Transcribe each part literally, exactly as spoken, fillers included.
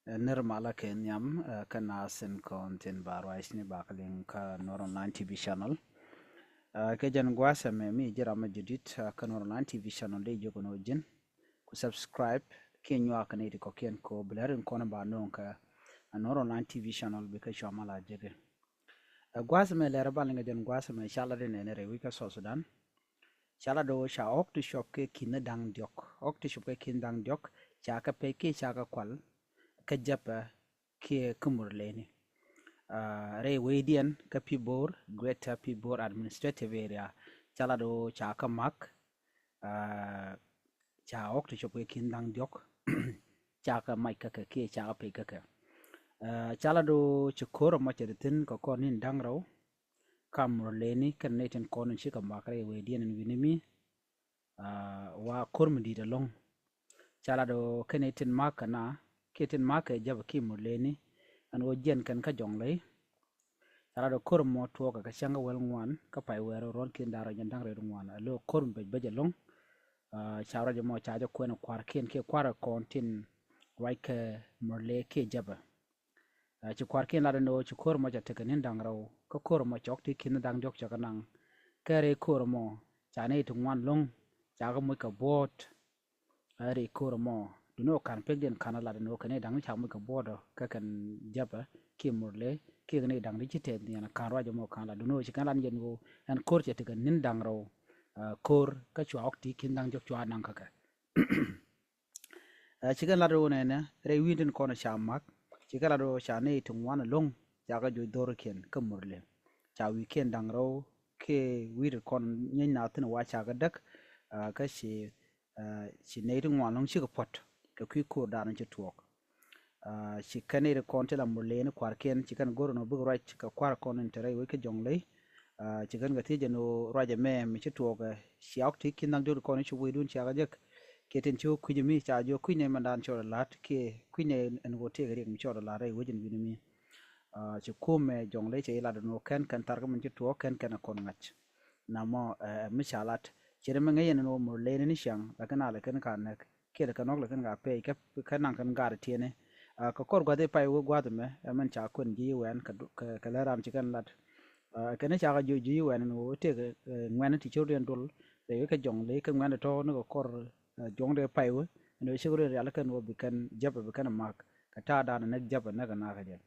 Nir malä kɛ nhiam kä naath tin kɔn tin ba ruacni ba kɛ liŋ kä Nuer Online T V channel. Kɛ jɛn gua̱a̱th ɛmɛ mi ji̱ ram mi jadid kä Nuer Online T V channel, dee jiök ni wä ji̱n ku subscribe kiɛ nyuak kɛ nɛy ti kɔ̱kiɛn kɛ ɣöö bi lɛ rin kɔn ba nööŋ kä Nuer Online T V channel bi kä cua mal a jek i̱. Ɛ gua̱a̱th ɛmɛ lɛr ɛ ban liŋ ɛ jɛn gua̱a̱th ɛmɛ ca lat inɛnɛ rɛy wec kä South Sudan. Ca lat ɛ ɣöö ca ɣɔ̱k ti cuɔp kɛ ki̱n ni da̱ŋ diɔ̱k, ɣɔ̱k ti cuɔp kɛ ki̱n da̱ŋ diɔ̱k ca kɛ pɛc kiɛ ca kɛ kual kä Jɛpɛ kiɛ kä Murleni. Rɛy wecdiɛn kä Pibor, Greater Pibor Administrative Area, ca lat ɛ ɣöö ca kɛ mak. Ca ɣɔ̱k ti cuɔp kɛ ki̱n da̱ŋ diɔ̱k ca kɛ mac kä kɛ kiɛ ca kɛ pɛc kä kɛ. Ca lat ɛ ɣöö ci ko̱r ɛmɔ cɛ ti thi̱n kɛ kɔr ni̱n da̱ŋ rɛw kä Murleni kɛnɛ nɛy tin kɔn in cikɛ mak rɛy wecdiɛn in wi̱ni mi. Wa ko̱r mi di̱i̱t ɛlɔ̱ŋ. Ca lat ɛ ɣöö kɛnɛ tin mak kɛ na kiɛ tin mak kɛ Jɛpɛ kiɛ Murleni ɛn ɣöö jiɛn kɛn kä Jɔŋley. Ca lat ɛ ko̱r mɔ tuɔɔkɛ kɛ cäŋ kä wäl ŋuan kä pay wäär ruɔ̱n ki̱n da̱ŋ rɛw jɛn da̱ŋ rɛw ŋuan. Ɛ lo̱ ko̱r mi bec bec ɛlɔ̱ŋ. Ca ruac ɛmɔ ca jɛ kuɛn kua̱rkiɛn kiɛ kua̱r ɛ kɔn tin ruac kɛ Murle kiɛ Jɛpɛ. Ci kua̱rkiɛn lat ɛn ɣöö ci ko̱r mɔ ca tekɛ ni̱n da̱ŋ rɛw kä ko̱r mɔ cɔk ti ki̱n da̱ŋ diɔ̱k cɛ kɛ naŋ. Kɛ rɛy ko̱r mɔ ca nɛy ti ŋuan lo̱ŋ ca kɛ moc kɛ buɔ̱ɔ̱t. Rɛy ko̱r ɛmɔ duŋni ɣöö ka̱n pekdiɛn ka̱n a lat ɛn ɣöö kɛ nɛy da̱ŋ ca moc kɛ buɔ̱ɔ̱t ɔ kä kɛn Jɛpɛ kiɛ Murle kiɛ kɛ nɛy da̱ŋ ti ci tɛth nhiɛn ka̱n ruac ɛmɔ ka̱n lat duŋni ɣöö ci kɛn lat ni jɛn ɣöö ɛn ko̱r cɛ tekɛ ni̱n da̱ŋ rɛw. Ko̱r kä cua ɣɔ̱k ti ki̱n da̱ŋ diɔ̱k cua naŋ kä kɛ. Ci kɛn lat ɣöö nɛnɛ rɛy wi̱i̱n tin kɔn ca mak ci kɛn lat ɣöö ca nɛy ti ŋuan ɛlɔ̱ŋ ca kɛ joc dho̱rikiɛn kä Murle. Ca wi̱i̱kiɛn da̱ŋ rɛw kiɛ wi̱i̱ ti kɔn nyieeny naath thi̱n wa ca kɛ däk. Kä ci ci nɛy ti ŋuan ɛlɔ̱ŋ cikɛ puɔ̱t kɛ kui̱ ko̱r daanɔ ci tuɔɔk. Ci kɛn nɛy ti kɔn ti la Murleni kua̱rkiɛn ci kɛn go̱r ɛn ɣöö bikɛ ruac kɛ kua̱r kɔn in te rɛy wec kä Jɔŋley. Ci kɛn kɛ thiec ɛn ɣöö ruac ɛmɛ mi ci tuɔɔkɛ ci ɣɔ̱k ti ki̱n da̱ŋ diɔ̱k ti kɔn ci wecdun ca kɛ jek. Kiɛ tin ci wä kui̱ny mi ca jiök kui̱ny nɛy mɛn daan cɔɔdɛ la̱t kiɛ kui̱ny nɛy ɛn ɣöö tëëkɛ riɛk mi cɔɔdɛ la̱t rɛy wec in wi̱ni mi. Ci kumɛ Jɔŋley cɛ ilat ɛn ɣöö kɛn kɛn tharkɛ min ci tuɔɔk kɛn kɛn ɛ kɔn ŋa̱c. Namɔ ɛ mi ca lat ci ri mi ŋäc ɛn ɣöö Murleni ni ciaŋ lakin a lɛ kɛn ka näk kiɛ lɛ kɛn ɣɔ̱k lɛ kɛn ka pɛc kɛ naŋ kɛn gaat tiɛni. Kɛ kɔr gua̱th i̱ pay wee gua̱th ɛmɛ ɛ mɛn ca kuɛn ji̱ i̱ wɛn kɛ lɛ ran ci kɛn lat. Kɛn i̱ ca kɛ ji̱ i̱ wɛn ɛn ɣöö tëëk ŋuɛn ti ci rot yɛn dol rɛy wec kä Jɔŋley kɛ ŋuɛn tɔ̱ ni kɛ kɔr Jɔŋley pay wee ɛn ɣöö ci rot yɛn rial kɛn ɣöö bi kɛn Jɛpɛ bi kɛn ɛ mak kɛ ta̱a̱ daanɔ näk Jɛpɛ näk ɛ nakä jɛ.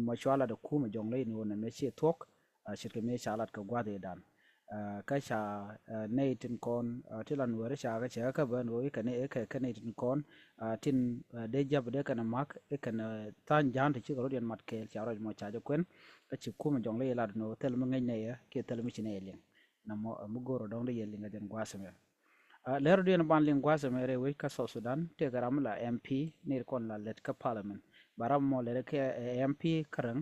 Mɔ cua lat ɛ kumɛ Jɔŋley ni ɣöö nɛmɛ ci thuɔ̱k. Ce̱tkɛ mëë ca lat kɛ gua̱th i̱ dan kä ca nɛy tin kɔn ti la Nuɛɛri ca kɛ cɛ kä bä ni ɣöö i̱ kɛ nɛy tin kɔn tin dee Jɛpɛ dee kɛn ɛ mak i̱ kɛn tha̱a̱ny ja̱a̱n ti cikɛ rot yɛn mat kɛɛl ca ruac mɔ ca jɛ kuɛn. Kä ci kumɛ Jɔŋley ilat ni ɣöö thil mi ŋäc nɛy ɛ kiɛ thil mi ci nɛy ɛ liŋ. Namɔ ɛ mi go̱o̱r ɔ dɔ̱ŋ dee yɛ liŋ ɛ jɛn gua̱a̱th ɛmɛ. Lɛr ɔ diɛn ban liŋ gua̱a̱th ɛmɛ rɛy wec kä South Sudan tëëkɛ ram mi la M P ni ri kɔn la lɛt kä parliament. Ba ram mɔ lɛt kɛ M P Kärɛŋ,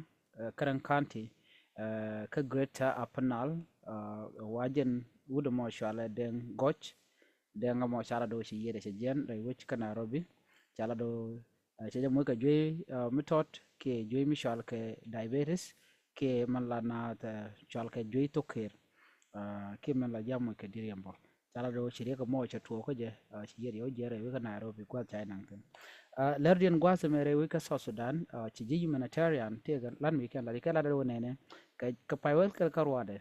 Kärɛŋ County, kä Greater Upper Nile. Wa jɛn wut mɔ cualɛ Deng Gɔc. Deng mɔ ca la do̱ ci yiɛt ɛ cɛ jiɛn rɛy wec kä Nairobi. Ca la do̱ cɛ jɛ moc kɛ juey mi tɔt kiɛ juey mi cual kɛ diabetes kiɛ mɛn la naath cual kɛ juey thok ker. Kiɛ mɛn la jam moc kɛ di̱r yɛn bɔ ca la do̱ ci riɛk mɔ cɛ tuɔɔk kä jɛ. Ci yiɛt yɛ wä jiɛn rɛy wec kä Nairobi gua̱th ca jɛ naŋ thi̱n. Lɛr diɛn gua̱th ɛmɛ rɛy wec kä South Sudan ci ji̱ humanitarian tëëkɛ lan mi kɛn la ci kɛ la do̱ wä nɛnɛ kɛ pay wec kɛ kä ruadɛ.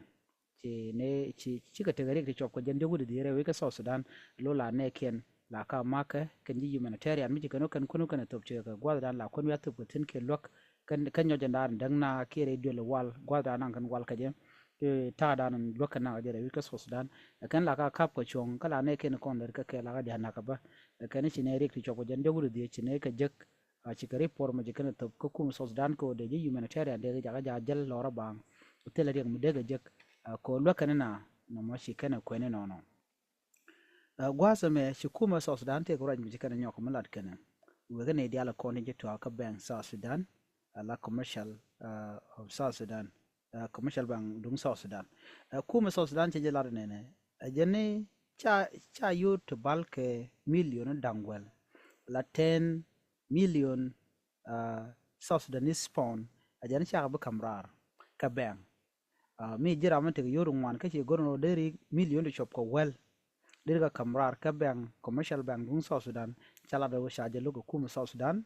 Ci ne ci cikɛ tekɛ riɛk ti cuɔp kɛ jɛn diɔ̱k wi̱cdɛ dhieec rɛy wec kä South Sudan. Lo la nɛɛkiɛn la ka makä kɛn ji̱ humanitarian mi ci kɛn wä kɛn kun wä kɛn ɛ thop cikɛ kɛ gua̱thdan la kun wi̱i̱ a thop kɛ thi̱n kiɛ luäk. Kä nyɔcdan däk na kiɛ rɛy duël wal gua̱thdan naŋ kɛn wal kɛ jɛ. Ta̱a̱dan luäk kɛn naŋ kɛ jɛ rɛy wec kä South Sudan. Ɛ kɛn la ka kap kɛ cuɔ̱ŋ kä la nɛɛkiɛn kɔn lɛr kä kɛ la ka dia̱a̱n nakä bä. Ɛ kɛn ci nɛ riɛk ti cuɔp kɛ jɛn diɔ̱k wi̱cdɛ dhieec ci nɛ kɛ jek. Ci kɛ report mɔ ci kɛn thop kä kum South Sudan kɛ ɣöö dee ji̱ humanitarian dee jakä ja̱ jäl lɔrä baŋ. Thilɛ riɛk mi dee kɛ jek kɛ ɣöö luäk kɛn na nɔmɔ ci kɛn kuɛn inɔnɔ. Gua̱a̱th ɛmɛ ci kumɛ South Sudan tëëkɛ ruac mi ci kɛn nyɔk mi lat kɛn. Wekɛ nɛy diaal kɔn tin ci tuaak kä bank South Sudan ala commercial of South Sudan. Commercial bank duŋ South Sudan. Kumɛ South Sudan cɛ jɛ lat nɛnɛ ɛ jɛn ni ca ca yot ti bal kɛ million da̱ŋ guɛl la ten million South Sudanese pound. Ɛ jɛn ni cakɛ bi ka̱m raar kɛ bank. Mi ji̱ ram mi tekɛ yot ŋuan kä ci go̱r ni rɔ deri million ti cuɔp kɛ wɛl. Deri kɛ ka̱m raar kä bank, commercial bank duŋ South Sudan. Ca lat rɛ wä ca jɛ lo̱k kɛ kumɛ South Sudan.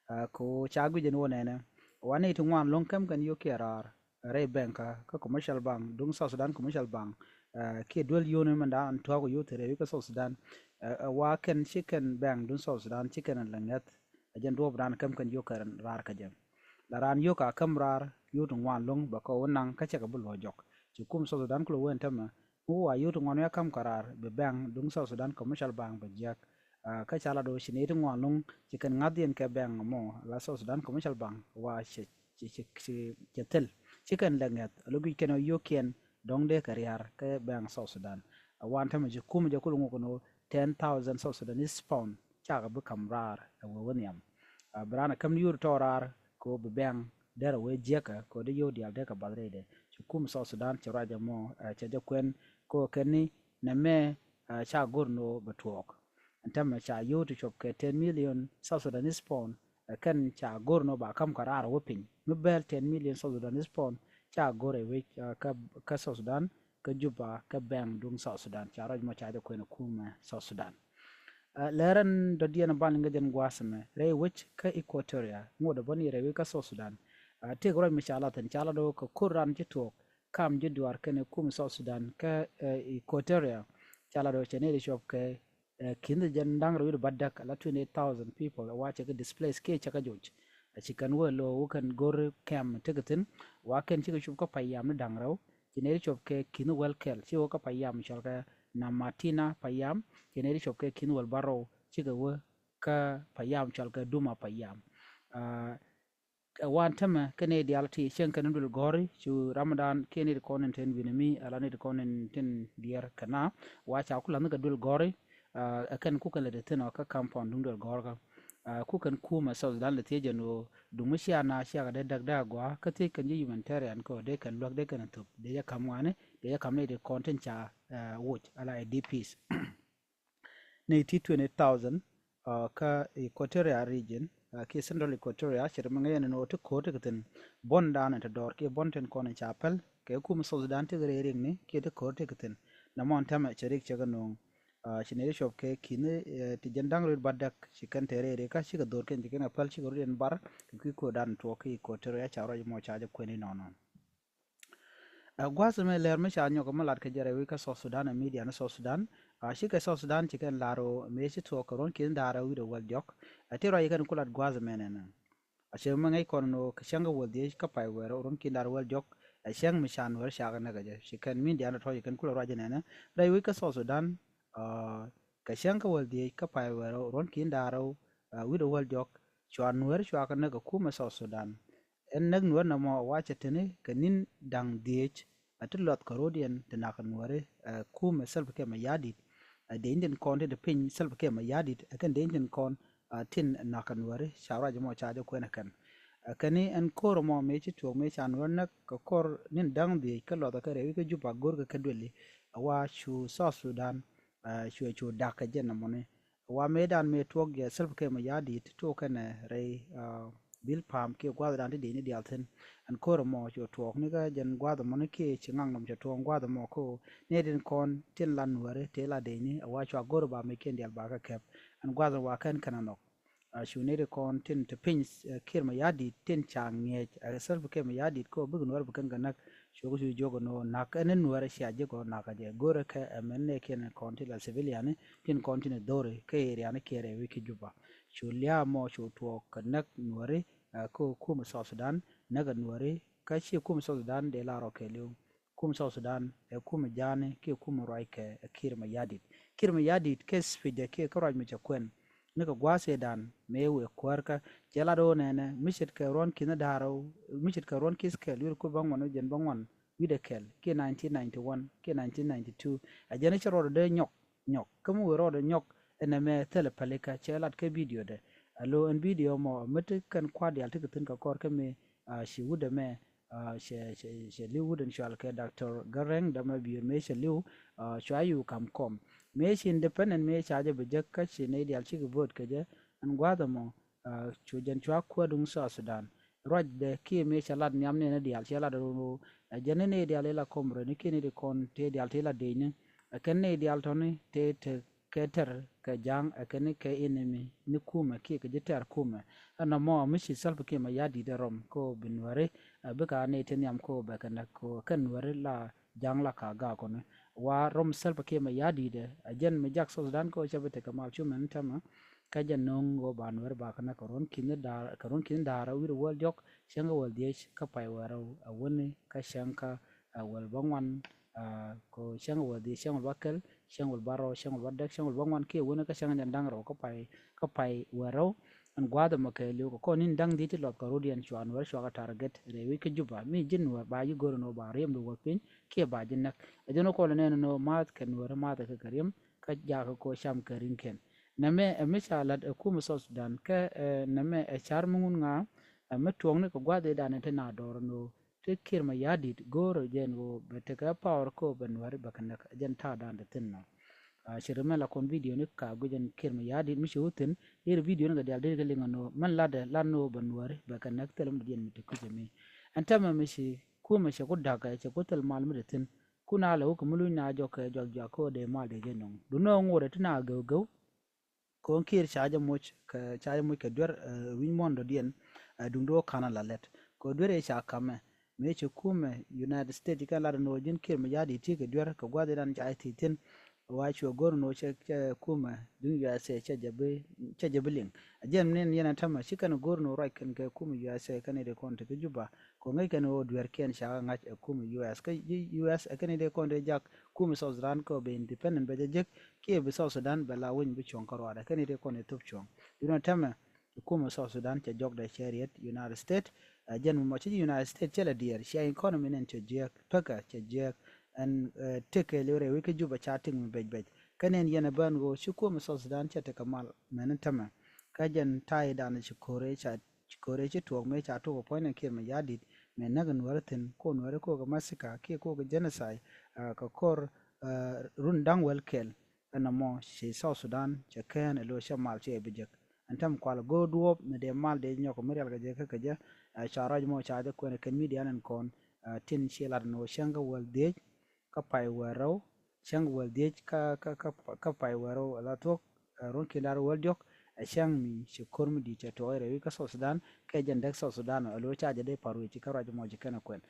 Ɛ, kɛ ɣöö ca guic ɛn ɣöö nɛnɛ, wa nɛy ti ŋuan lo̱ŋ käm kɛn yio̱k kiɛ raar rɛy bɛŋkä kä Commercial Bank, duŋ South Sudan Commercial Bank, ɛ, kiɛ duel yio̱k ni mɛn da̱a̱n tua̱a̱k yio̱k te rɛy wi̱c kä South Sudan. Ɛ, ɛ, wa kɛn ci kɛn bɛŋ duŋ South Sudan ci kɛn lɛ ŋäth, ɛ jɛn duɔ̱ɔ̱p da̱a̱n käm kɛn yio̱k kɛn raar kä jɛ. La raan yio̱k a käm raar yio̱k ti ŋuan lo̱ŋ bɛ kɛ ɣöö naŋ kä cɛ kɛ bi luɔ̱c jɔk. Ci kum South Sudan kulɛ wen tämɛ, mi wa yio̱k ti ŋuan wi̱i̱ a käm kɛ raar bi bɛŋ duŋ South Sudan Commercial Bank bɛ jiäk. Ɛ, kä ca lat ɣöö ci nɛy ti ŋuan lo̱ŋ ci kɛn ŋa̱th yɛn kɛ bɛŋ mɔ la South Sudan Commercial Bank wa cɛ, cɛ, cɛ, cɛ, cɛ thil. Ci kɛn lɛ ŋäth, a lo̱ guic kɛn ɣöö yio̱kiɛn dɔ̱ŋ dee kɛ ria̱r kɛ bɛŋ South Sudan. Ɛ, wan tämɛ ci kum jɛ kul ŋuk kɛn ɣöö ten thousand South Sudanese pound cakɛ bi ka̱m raar ɛ wee wä nhiam. Ɛ, bi raan ɛ käm yio̱k tɔ̱ raar kɛ ɣöö bi bɛŋ derɛ wee jiäkä kɛ ɣöö dee yio̱k diaal dee kɛ bath rɛydɛ. Ci kum South Sudan cɛ ruac ɛmɔ, ɛ, cɛ jɛ kuɛn kɛ ɣöö kɛn ni nɛmɛ, ɛ, ca go̱r ni ɣöö bɛ tuɔɔk. Ɛn tämɛ ca yio̱w ti cuɔp kɛ ten million South Sudanese pound, ɛ, kɛn ca go̱r ni ɣöö ba ka̱m kɛ raar wä piny. Mi bɛl ten million South Sudanese pound ca go̱r ɛ wec, ɛ, kä, kä South Sudan, kä Juba, kä bɛŋ duŋ South Sudan. Ca ruac mɔ ca jɛ kuɛn ɛ kumɛ South Sudan. Ɛ, lɛrɛn dɔ̱diɛn ban liŋ kɛ jɛn gua̱a̱th ɛmɛ rɛy wec kä Equatoria, ŋot ɛ bä ni rɛy wec kä South Sudan. Ɛ, tëëk ruac mi ca lat thi̱n, ca lat ɣöö kɛ ko̱r ran ci tuɔɔk kam ji̱ duaar kɛnɛ kum South Sudan kä, ɛ, Equatoria, ca lat ɣöö cɛ nɛy ti cuɔp kɛ, ɛ, ki̱n ti jɛn da̱ŋ rɛw wi̱cdɛ bädäk, ala twenty eight thousand people, ɛ wa cɛ kɛ displace kiɛ cɛ kɛ joc. Ɛ, ci kɛn wee lo̱o̱ wä kɛn go̱r kɛm tekɛ thi̱n, wa kɛn cikɛ cup kä payam ni da̱ŋ rɛw, ci nɛy ti cuɔp kɛ ki̱n wäl kɛl, ci wä kä payam cɔl kɛ Namatina payam, ci nɛy ti cuɔp kɛ ki̱n wäl bärɔw, cikɛ wä kä payam cɔal kɛ Duma payam. Ɛ, ɛ wan tämɛ kɛ nɛy diaal ti cieŋ kɛn duël gɔ̱ri cu Ramadan kiɛ nɛy ti kɔn in tin wi̱nɛ mi ala nɛy ti kɔn in tin diɛɛr kɛn na wa ca ku la̱th ni kɛ duël gɔ̱ri. Ɛ, ɛ kɛn ku kɛn lɛ ti thi̱n ɔ kä kampɔn duŋ duël gɔ̱r kä. Ɛ, ku kɛn kumɛ South Sudan lɛ thiec jɛn ɣöö duŋ mi cia na cia kɛ dee däk dee agɔaa kä thiec kɛn ji̱ humanitarian kɛ ɣöö dee kɛn luäk dee kɛn thop dee jɛ ka̱m ŋuani dee jɛ ka̱m nɛy ti kɔn tin ca, ɛ, woc ala I D Ps. Nɛy ti twenty thousand, ɛ, kä Equatoria region, ɛ, kiɛ Central Equatoria, cɛ ri mi ŋäc ɛn ɛn ɣöö ti ko̱r ti kɛ thi̱n buɔ̱n da̱a̱n ɛn te dɔɔr kiɛ buɔ̱n tin kɔn in ca päl kɛ kum South Sudan ti kɛ rɛy riɛkni kiɛ ti ko̱r ti kɛ thi̱n. Nɛmɔ ɛn tämɛ cɛ riɛk cɛ kɛ no̱o̱ŋ. Ɛ, ci nɛy ti cuɔp kɛ ki̱n, ɛ, ti jɛn da̱ŋ rɛw wi̱cdɛ bädäk ci kɛn te rɛy riɛk kä cikɛ dho̱r kɛn ci kɛn kɛ päl cikɛ rut yɛn bar kɛ kui̱ ko̱r da̱a̱n tuɔɔk kä Equatoria ca ruac mɔ ca jɛ kuɛn inɔnɔ. Ɛ, gua̱a̱th ɛmɛ lɛr mi ca nyɔk mi lat kɛ jɛ rɛy wec kä South Sudan ɛ media ni South Sudan. Ɛ, cikɛ South Sudan ci kɛn lar ɣöö mëë ci tuɔɔk kɛ ruɔ̱n ki̱n da̱ŋ rɛw wi̱cdɛ wäl diɔ̱k. Ɛ, ti ruac kɛn ku lat gua̱a̱th ɛmɛ nɛnɛ. Ɛ, cɛ mi ŋäc kɔn ɛn ɣöö kɛ cäŋ kä wäl dhieec kä pay wäl rɛw ruɔ̱n ki̱n da̱ŋ rɛw wäl diɔ̱k, ɛ cäŋ mi ca Nuäär ca kɛ näk kɛ jɛ. Ci kɛn media ni tɔ̱ ci kɛn ku lat ruac ɛ nɛnɛ. Rɛy wec kä South Sudan, ɛ, kɛ cäŋ kä wäl dhieec kä pay wäl rɛw ruɔ̱n ki̱n da̱ŋ rɛw, ɛ, wi̱cdɛ wäl diɔ̱k, cua Nuäär cua kɛ näk kɛ kumɛ South Sudan. Ɛn näk Nuäär nɔmɔ wa cɛ teni kɛ ni̱n da̱ŋ dhieec, ɛ ti luɔth kɛ ro̱diɛn ti nak Nuääri, ɛ, kumɛ Salva Kiir Mayardit. Ɛ, dee tin kɔn tin te piny Salva Kiir Mayardit, ɛ kɛn dee tin kɔn, ɛ, tin nak Nuääri ca ruac mɔ ca jɛ kuɛn ɛ kɛn. Ɛ, kɛn ni ɛn ko̱r mɔ mëë ci tuɔɔk mëë ca Nuäär näk kɛ ko̱r ni̱n da̱ŋ dhieec kä luɔth ɛ kɛ rɛy wec kä Juba go̱r kɛ kɛ duëli, ɛ wa cu South Sudan, ɛ, cu, cu da̱k kɛ jɛn nɔmɔni. Wa mëëdan mëë tuɔɔk jɛ Salva Kiir Mayardit tuɔɔk kɛnɛ rɛy, ɛ, bil pam kiɛ gua̱thdan ti dec ni diaal thi̱n. Ɛn ko̱r ɛmɔ cu tuɔɔk ni kä jɛn gua̱th ɛmɔ ni kiɛ ci ŋaŋ nɔm cɛ tuɔɔk gua̱th ɛmɔ ko ni tin kɔn tin la Nuääri tëë la dec ni ɛ wa cua go̱r ba mec kiɛn diaal ba kä kɛp. Ɛn gua̱th ɛn wa kɛn kɛn anɔk. Ɛ, cu ni tin kɔn tin te piny, ɛ, Kiir Mayardit tin ca ŋiɛc, ɛ, Salva Kiir Mayardit ko bik Nuäär bi kɛn kɛ näk. Cu kɛ cu jiök ɛn ɣöö nak ɛn ni Nuäär cia jiök ɣöö nak kɛ jɛ go̱rɛ kɛ ɛmɛn nɛɛkiɛn kɔn ti la civilian tin kɔn tin dhori kä area ni kiɛn rɛy wec kä Juba. Cu lia̱a̱ mɔ cu tuɔɔk kɛ näk Nuääri, ɛ, kä kumɛ South Sudan näk ɛ Nuääri kä ci kumɛ South Sudan dee la rɔ kɛɛliw. Kumɛ South Sudan ɛ kumɛ ja̱a̱ni kiɛ kumɛ ruac kɛ ɛ Kiir Mayardit. Kiir Mayardit kɛ speech dɛ kiɛ kä ruac mi cɛ kuɛn ni kɛ gua̱a̱th ëëdan mëë wëë kuäärkä cɛ lat ɣöö nɛnɛ mi ce̱tkɛ ruɔ̱n ki̱n da̱ŋ rɛw, mi ce̱tkɛ ruɔ̱n ki̱th kɛl wi̱r kur bäŋuan wi̱cdɛ bäŋuan wi̱cdɛ kɛl kiɛ nineteen ninety one kiɛ nineteen ninety two. Ɛ jɛn cɛ rɔɔdɛ dee nyɔk nyɔk kä mi wëë rɔɔdɛ nyɔk ɛn ɛmɛ thilɛ pälikä cɛ lat kɛ video dɛ. Alo ɛn video mɔ mi ti kɛn kua̱r diaal ti kɛ thi̱n kɛ kɔr kä mi, ɛ, ci wut ɛmɛ, ɛ, cɛ, cɛ, cɛ li̱w wut ɛn cual kɛ Doctor Garang dämɛ bi̱i̱r mëë cɛ li̱w, ɛ, cua yu kam kɔm. Mëë ci independent mëë ca jɛ bi jek kä ci nɛy diaal cikɛ vote kɛ jɛ ɛn gua̱a̱th ɛmɔ, ɛ, cu jɛn cua kuäär duŋ South Sudan. Ruacdɛ kiɛ mëë cɛ lat nhiam nɛɛni diaal cɛ lat ɛ jɛn ni nɛy diaal ila kɔm rɛni kiɛ ni ti kɔn tëë diaal tëë la dec ni. Ɛ kɛn nɛy diaal tɔ̱ni tëë te kɛ tɛr kɛ ja̱a̱ŋ ɛ kɛn kɛ enemy ni kumɛ kiɛ kɛ ji̱ tɛ̈r kumɛ. Ɛn nɔmɔ mi ci Salva Kiir Mayardit ɛ rɔm kɛ ɣöö bi Nuääri ɛ bikɛ a nɛy ti nhiam kɛ ɣöö bɛ kɛ näk kɛ ɣöö kɛn Nuääri la ja̱a̱ŋ la ka gaakɔni. Wa rɔm Salva Kiir Mayardit ɛ jɛn mi jak South Sudan kɛ ɣöö cɛ bi tekɛ mal cumɛn tɛmɛ. Kä jɛn no̱o̱ŋ ɣöö ba Nuääri ba kɛ näk kɛ ruɔ̱n ki̱n da̱a̱r kɛ ruɔ̱n ki̱n da̱a̱r a wi̱r wäl diɔ̱k cäŋ kɛ wäl dhiec kä pay wäl rɛw a wäni kä cäŋ kä a wäl bäŋuan. Kɛ cäŋ wäl dhiec cäŋ wäl bäkɛl cäŋ wäl bärɔw cäŋ wäl bädäk cäŋ wäl bäŋuan kiɛ wäni kä cäŋ jɛn da̱ŋ rɛw kä pay kä pay wäl rɛw. Ɛn gua̱a̱th ɛmɔ kɛɛliw kɛ kɔn ni̱n da̱ŋ dhiec ti luɔth kɛ rɔ̱diɛn cua Nuäär cua kɛ target rɛy wec kä Juba mi ji̱ Nuäär ba ji̱ go̱r ɛn ɣöö ba riɛmdu wä piny kiɛ ba ji̱ näk. Ɛ jɛn wä kɔn lɛ nɛn ɛn ɣöö ma̱a̱th kɛ Nuäär ma̱a̱th ɛ kɛ kɛ riɛm kä jakä kɛ ɣöö cam kɛ ri̱ŋkiɛn. Nɛmɛ ɛ mi ca la̱t ɛ kumɛ South Sudan kä ɛ nɛmɛ ɛ ca̱r mi ŋun ŋa ɛ mi tuɔɔkni kɛ gua̱a̱th ëëdan ɛ ti na dɔɔr ɛn ɣöö ti Kiir Mayardit go̱o̱rä jɛn ɣöö bɛ tekɛ power kɛ ɣöö bɛ Nuääri bɛ kɛ näk ɛ jɛn ta̱a̱dan ti thi̱n nɔ. Ci ri mɛ la kɔn video ni ka guic ɛn Kiir Mayardit mi ci wä thi̱n deri video ni kɛ diaal deri kɛ liŋ ɛn ɣöö mɛn latdɛ lat ni ɣöö bɛ Nuääri bɛ kɛ näk thilɛ mi dɔ̱diɛn mi ti kui̱cɛ mi. Ɛn täämɛ mi ci kumɛ cɛ ku da̱kɛ cɛ ku thil mal mi ti thi̱n. Kun a lɛ wä kɛ mi luny na jɔk kɛ juak juak kä dee mal dee jɛ nɔŋ. Duŋni ɣöö ŋot ɛ ti na gɛw gɛw. Kɔn Kiir ca jɛ moc kɛ ca jɛ moc kɛ duer wi̱ny muɔ̱ɔ̱n dɔ̱diɛn duŋdu ɣöö ka̱n a la lɛt kɛ duer ëë ca ka̱mɛ. Mëë ci kumɛ United States kɛn lat ɛn ɣöö ji̱n Kiir Mayardit ti kɛ duer kɛ gua̱th ëëdan ca jɛ thiec thi̱n. Wa cuɛ go̱r ɛn ɣöö cɛ cɛ kumɛ duŋ U S A cɛ jɛ bi cɛ jɛ bi liŋ. A jɛn ni yɛn a tämɛ ci kɛn go̱r ɛn ɣöö ruac kɛn kɛ kumɛ U S A kɛn i̱ dee kɔn ti kä Juba. Kɛ ŋäc kɛn ɣöö dueerkiɛn ca kɛ ŋa̱c ɛ kumɛ U S kä U S ɛ kɛn i̱ dee kɔn dee jak kumɛ South Sudan kɛ ɣöö bɛ independent bɛ jɛ jek kiɛ bi South Sudan bɛ la winy bi cuɔ̱ŋ kä ruaadɛ kɛn i̱ dee kɔn dee thop cuɔ̱ŋ. Duundɛ täämɛ kumɛ South Sudan cɛ jɔkdɛ cɛ riet United States. Ɛ jɛn mi mɔ ci United States cɛ lɛ diɛɛr cia economy nɛn cɛ jiääk pekɛ cɛ jiääk. Ɛn tëkɛ liw rɛy wec kä Juba ca tik mi bɛc bɛc kä nɛn yɛn ɛ bään ɣöö ci kumɛ South Sudan cɛ tekɛ mal mɛn täämɛ. Kä jɛn ta̱a̱ i̱ da̱a̱n ci ko̱r ëë ca ci ko̱r ëë ci tuɔɔk mëë ca tuɔɔk ɛ puɔ̱ny ni Kiir Mayardit mëë näk Nuääri thi̱n ko Nuääri ko kɛ massacre kiɛ ko kɛ genocide. Kɛ ko̱r run da̱ŋ wäl kɛl ɛn nɔmɔ ci South Sudan cɛ kään ɛ lo̱c cɛ mal cɛ bi jek. Ɛn täämɛ kual go̱o̱r duɔ̱ɔ̱p mi dee mal dee nyɔk mi rial kɛ jɛ kä kɛ jɛ. Ca ruac mɔ ca jɛ kuɛn ɛ kɛn media ɛn kɔn tin ci lat ɛn ɣöö cäŋ kä wäl dhiec kä pay wäl rɛw cäŋ wäl dhiec kä kä kä kä pay wäl rɛw ala thuɔ̱k. Ruɔ̱n ki̱n da̱r wäl diɔ̱k ɛ cäŋ mi ci ko̱r mi di̱i̱t cɛ tuɔɔk rɛy wec kä South Sudan kɛ jɛn däk South Sudan ɛ lo̱c ca jɛ dee pa̱r wec ci kä ruac mɔ ci kɛn ɛ kuɛn.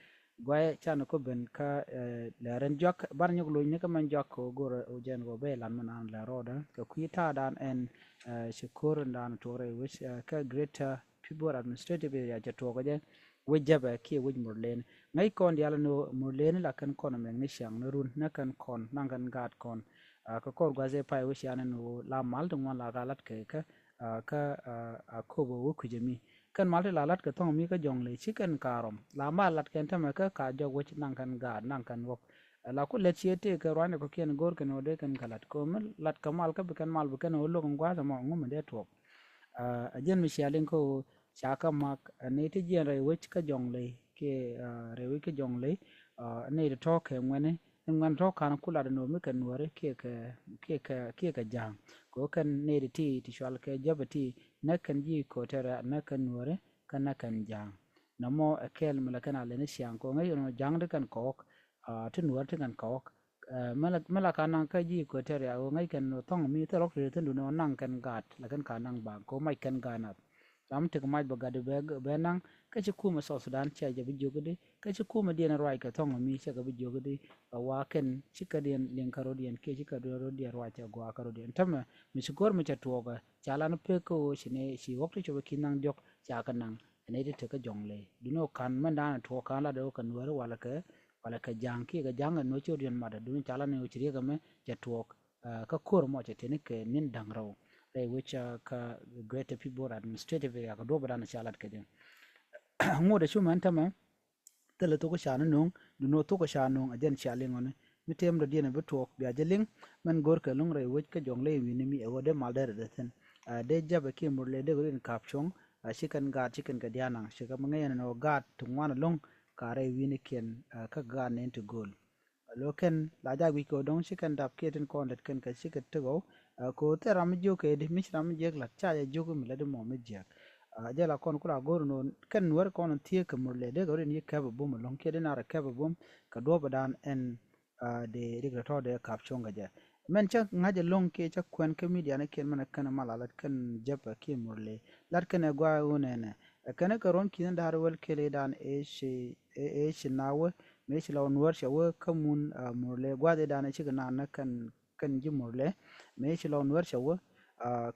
Guayɛ canɛ kɔ ben kä lɛr ɛn juak banɛ nyɔk lo̱cni kä mɛn juak kɛ ɣöö go̱r ɛ jɛn ɣöö ben lan mi naan lɛr rɔɔdɛ kɛ kui̱ ta̱a̱dan ɛn ci ko̱r ɛn da̱a̱n tuɔɔk rɛy wec kä Greater Pibor Administrative Area cɛ tuɔɔk ɛ jɛ. Wec jäpɛ kiɛ wec Murleni. Ŋäc kɔn diaal ni ɣöö Murleni la kɛn kɔn mɛk ni ciaŋ ni run ni kɛn kɔn naŋ kɛn gaat kɔn. Kɛ kɔr gua̱th ëë pay wec yan ni ɣöö la mal ti ŋuan la ka lat kɛ kä kä a köp ɣöö wä kui̱cä mi. Kɛn mal ti la lat kɛ thɔŋ mi kä Jɔŋley ci kɛn ka rɔm la mal lat kɛn tämɛ kä ka jɔk wec naŋ kɛn gaat naŋ kɛn wä. La ku lɛt cië tëë kɛ ruanyɛ kɔ̱kiɛn go̱o̱r kɛn ɣöö dee kɛn kɛ lat kɛ ɣöö mi lat kɛ mal kä bi kɛn mal bi kɛn ɣöö lo̱k in gua̱a̱th ɛmɔ ŋu mi dee tuɔɔk. A jɛn mi cia liŋ kä ɣöö ca kä mak nɛy ti jiɛn rɛy wec kä Jɔŋley kiɛ rɛy wec kä Jɔŋley. Nɛy ti tɔ̱ kɛ ŋuɛni in ŋuɛn tɔ̱ ka̱n ku lat in ɣöö mi kɛ Nuääri kiɛ kɛ kiɛ kɛ kiɛ kɛ ja̱a̱ŋ. Kɛ ɣöö kɛn nɛy ti ti ti cual kɛ jäpɛ ti näk kɛn ji̱ Equatoria näk kɛn Nuääri kä näk kɛn ja̱a̱ŋ. Nɔmɔ ɛ kɛl mi la kɛn a lɛni ciaŋ kɛ ɣöö ŋäc in ɣöö ja̱a̱ŋ ti kɛn kɔɔk ti Nuääri ti kɛn kɔɔk. Mi la ka naŋ kä ji̱ Equatoria ɣöö ŋäc kɛn thɔŋ mi thil rɔk ti thi̱n duni ɣöö naŋ kɛn gaat la kɛn ka naŋ baŋ kɛ ɣöö mac kɛn gaat nath. Ram mi tek mac bɛ gat bɛ naŋ kä ci kumɛ South Sudan cɛ jɛ bi jiök di kä ci kumɛ diɛn ruac kɛ thɔŋ mi cɛ kɛ bi jiök di. Ɛ wa kɛn ci kɛ diɛn liŋ kä rɔ̱diɛn kiɛ ci kɛ diɛn rɔ̱diɛn ruac cɛ gɔaa kä rɔ̱diɛn tämɛ mi ci go̱r mi cɛ tuɔɔkä ca lan pek kä ɣöö ci ni ci ɣɔk ti copɛ ki̱n naŋ diɔ̱k ca kɛ naŋ. Ɛn iti tekä Jɔŋley duni ɣöö ka̱n mɛn da̱a̱n ɛ tuɔɔk ka̱n lat ɣöö kɛ Nuääri walɛ kɛ walɛ kɛ ja̱a̱ŋ kiɛ kɛ ja̱a̱ŋ ɛ nuɔ̱c ci ɣöö diɛn matdɛ duni ca lat ni ɣöö ci riɛk ɛmɛ cɛ tuɔɔk. Kä ko̱r mɔ cɛ teni kɛ ni̱n da̱ŋ rɛw rɛy wec kä Greater Pibor Administrative Area kɛ duɔ̱ɔ̱p ɛ da̱a̱n ca lat kɛ jɛ. Ŋot ɛ cu mɛn tämɛ thilɛ thok ca ni no̱o̱ŋ duni ɣöö thok ca no̱o̱ŋ ɛ jɛn cia liŋ ɣɔni. Mi tëëm dɔ̱diɛn ɛ bi tuɔɔk bia jɛ liŋ mɛn go̱o̱r kɛ lo̱ŋ rɛy wec kä Jɔŋley wi̱ni mi ɛ ɣöö dee mal dee rɛ dee thi̱n. Dee jäpɛ kiɛ Murle dee kɛ rin ka̱p cuɔ̱ŋ. Ci kɛn gaat ci kɛn kɛ dia̱a̱n naŋ ci kɛ mi ŋäc ɛn ɣöö gaat ti ŋuan ɛlɔ̱ŋ ka rɛy wi̱ni kiɛn kä gaat nɛn ti gööl. Lo kɛn la ja guic kɛ ɣöö dɔ̱ŋ ci kɛn dap kiɛ tin kɔn lät kɛn kɛ ci kɛ tek ɣɔw. Kɛ ɣöö thil ram mi jiök kɛ di mi ci ram mi jiäk la̱t ca jɛ jiök mi lät di mɔ mi jiäk. Jɛ la kɔn ku la go̱r ɛn ɣöö kɛn Nuäär kɔn thiee kɛ Murle dee kɛ rin yi kɛp ɛ bum ɛlɔ̱ŋ kiɛ di nar ɛ kɛp ɛ bum kɛ duɔ̱ɔ̱p ɛ da̱a̱n ɛn. Dee rik rɛ tɔ̱ dee kap cuɔ̱ŋ kɛ jɛ. Mɛn cä ŋa̱c ɛlɔ̱ŋ kiɛ cä kuɛn kä midianikiɛn mɛn ɛ kɛn ɛ mal a lat kɛn jɛpɛ kiɛ Murle. Lat kɛn ɛ gua̱a̱ ɣöö nɛnɛ ɛ kɛn ɛ kɛ ruɔ̱n ki̱n da̱r wäl kɛl i̱ dan ëë ci ëë ci na wä mëë ci lɔ Nuäär cɛ wä kä mun Murle gua̱a̱th i̱ dan ɛ cikɛ naan nä kɛn kɛn ji̱ Murle mëë ci lɔ Nuäär cɛ wä.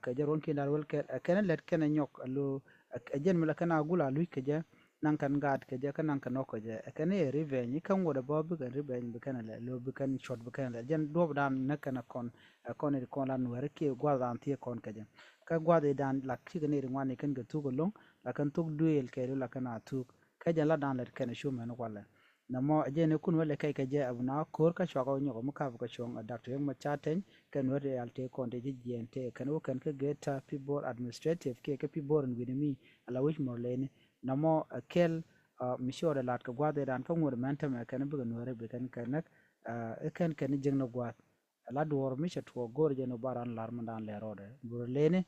Kɛ jɛ ruɔ̱n ki̱n da̱r wäl kɛl ɛ kɛn ɛ lät kɛn ɛ nyɔk ɛ lo ɛ jɛn mi la kɛn a gul a luc kɛ jɛ. Naŋ kɛn gaat kɛ jɛ kä naŋ kɛn ɔk kɛ jɛ ɛ kɛn i̱ revenge i̱ kɛn ŋuɔt ɛ bä bi kɛn revenge bi kɛn ɛ lɛ lo bi kɛn cuɔt bi kɛn ɛ lɛ jɛn duɔp dan nä kɛn ɛ kɔn ɛ kɔn i̱ kɔn la Nuäär kiɛ gua̱th dan thiee kɔn kɛ jɛ. Kä gua̱th i̱ dan lak cikɛ ni ri ŋuan i̱ kɛn kɛ thuk ɛlɔ̱ŋ la kɛn thuk duëël kɛ lo la kɛn a thuk. Kä jɛn la dan lät kɛn ɛ cu mɛn walɛ. Nɛmɔ ɛ jɛn ɛ kun wä lɛ kɛc kɛ jɛ ɛ bi na ko̱r kä cuakɔ nyɔk ɛ mi kap kɛ cuɔ̱ŋ ɛ Doctor Riek Machar Teny kɛ Nuäär Diaal tëë kɔn tëë ji̱ jiɛɛn tëë kɛn wä kɛn kä Greater Pibor Administrative kiɛ kä Pibor in wi̱ni mi ala wi̱c Murleni. Nɛmɔ ɛ kɛl mi ci ɣɔt ɛ lat kɛ gua̱th ëëdan kä ŋuɔ̱t mɛn tämɛ kɛn bikɛ Nuäärä bi kɛn kɛ näk. Ɛ kɛn kɛn jiäkni gua̱th ɛ la duɔ̱ɔ̱r mi cɛ tuɔɔk go̱o̱r jɛ ni bar an lar mɛn dan lɛr rɔɔdɛ Murleni.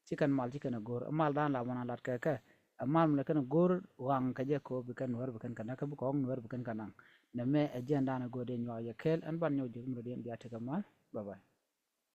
Ci kɛn mal ci kɛn ɛ go̱o̱r ɛ mal dan la mɛn an lat kɛ kɛ ɛ mal mi lɛ kɛn ɛ go̱o̱r ɣaŋ kɛ jɛ ko̱o̱p bi kɛn Nuäär bi kɛn kɛ näk kä bikɛ ɣɔ̱ŋ Nuäär bi kɛn kɛ naŋ. Nɛmɛ ɛ jiɛn dan ɛ go̱o̱r dee nyuak yɛ kɛl ɛn ban nyɔk jiäk mi rɔ diɛn bia tekɛ mal. Bye bye.